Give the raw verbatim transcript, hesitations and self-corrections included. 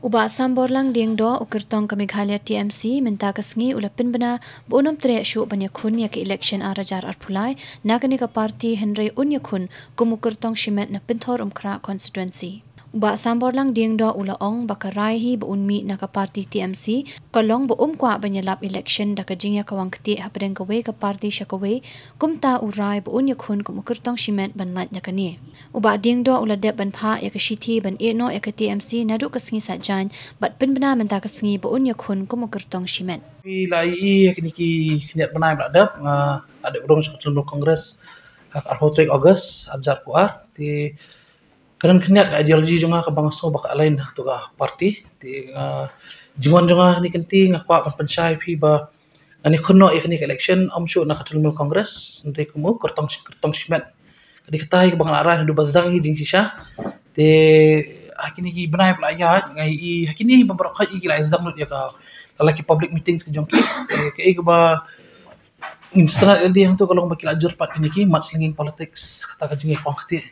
U Bah Samborlang Diengdoh, u kyrtong ka Meghalaya T M C, mynta ka sngi u la pynbna ba un ym treh shuh ban ïakhun ïa ka election ar hajar arphew lai na kane ka party, hynrei un ïakhun kum u kyrtong shimet na Pynthorumkhrah constituency. U Bah Samborlang Diengdoh u la ong ba ka rai hi ba un mih na ka party T M C ka long ba um kwah ban ïalap election da ka jingïakawang ktieh hapdeng kawei ka party sha kawei, kumta u rai ba un ïakhun kum u kyrtong shimet ban lait na kane. U Bah Diengdoh u la dep ban phah ïa ka shithi ban ïehnoh ïa ka T M C naduh ka sngi Saitjaiñ bad pynbna mynta ka sngi ba un ïakhun kum u kyrtong shimet. Phi la ïohi ïa kine ki khyndiat bnai ba la dep, nga la dep rung sha ka Trinamool Congress ha ka arphew tarik August ar hajar arphew ar. Te ka don khyndiat ka ideology jong nga kaba nga sngew ba ka align ha kato ka party. Te nga, jingwan jong nga kane ka lynti nga kwah ban pynshai ïa phi ba ngan ïakhun noh ïa kane ka election ym shuh na ka Trinamool Congress, hynrei kum u kyrtong, kyrtong shimet. Ka dei katai kaba nga la rai naduh ba sdang hi jingshisha. Te ha kine ki bnai ba la ïaid nga ïohi ha kine bym baroh khoit ki la ïa sdang lut ïa ka, la lait ki public meetings ka jong ki. Te kaei kaba ngim sngewtynnat ïalade hangto ka long ba ki la jur pat kine ki mudslinging politics, kata ka jingïakawang ktieh.